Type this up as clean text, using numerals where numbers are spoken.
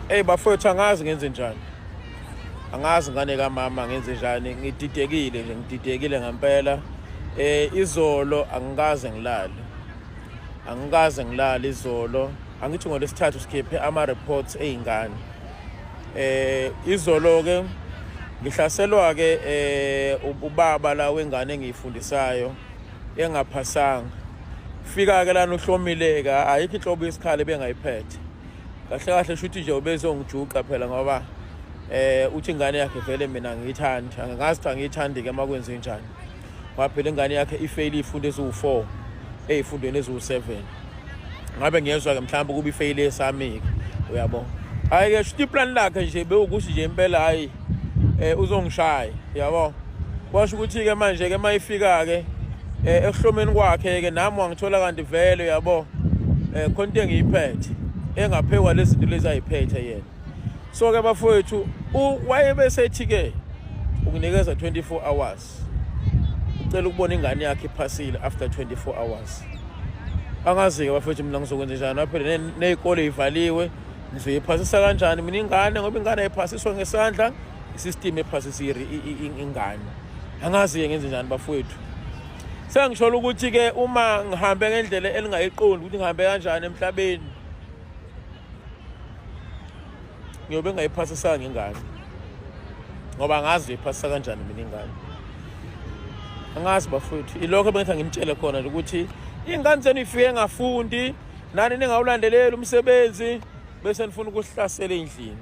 Hey bafowethu, angazi ngenze njani, angazi ngane kamama ngenze njani. Ngididekile nje, ngididekile ngempela. Izolo angikaze ngilale, angikaze ngilale izolo. Angithi ngolesithathu sikhiphe ama reports eyingane. Izolo ke ngihlaselwa ke ubaba la wengane engiyifundisayo engaphasanga. Fika ke lana uhlomile ke, ayikho inhlobo yesikhala ebengayiphethe. Kahle kahle shuthi nje ubezongijuqa phela, ngoba uthi ingane yakhe vele mina ngiyithandi. Angazi ukuthi angiyithandi ke makwenze njani, ngoba phela ingane yakhe ifeyile izifundo eziwu-4 ey'fundweni eziwu-7. Ngabe ngiyezwa-ke mhlawumbe ukuba ifeyile esami-ke, uyabo. Hhayi-ke shuthi iplani lakhe nje bewukuthi nje impela hhayi uzongishaya, yabo. Kwasho ukuthi-ke manje-ke uma ifika-ke ekuhlomeni kwakhe-ke nami wangithola kanti vele, uyabo, khona into engiyiphethe engaphekwa lezi zinto lezi ayiphethe yena. So-ke bafowethu, wayebesethi-ke ukunikeza 24 hours, ucela ukubona ingane yakhe iphasile after 24 hours. Angazi-ke bafowethu mina ngizokwenza njani, phela ney'kole ivaliwe. Ngizoyiphasisa kanjani mina ingane, ngoba ingane ayiphasiswa ngesandla, isystem ephasisa ingane. Angazi-ke ngenze njani bafowethu. Sengisholo ukuthi-ke uma ngihambe ngendlela elingayiqondi ukuthi ngihambe kanjani emhlabeni, ngiyobe ngayiphasisanga ingane, ngoba angazi uyiphasisa kanjani mina ingane. Angazi bafowethu, ilokho bengithi nginitshele khona nje ukuthi iy'ngane zenu ifike engafundi, nani ningawulandeleli umsebenzi, bese nifuna ukuhlasela endlini.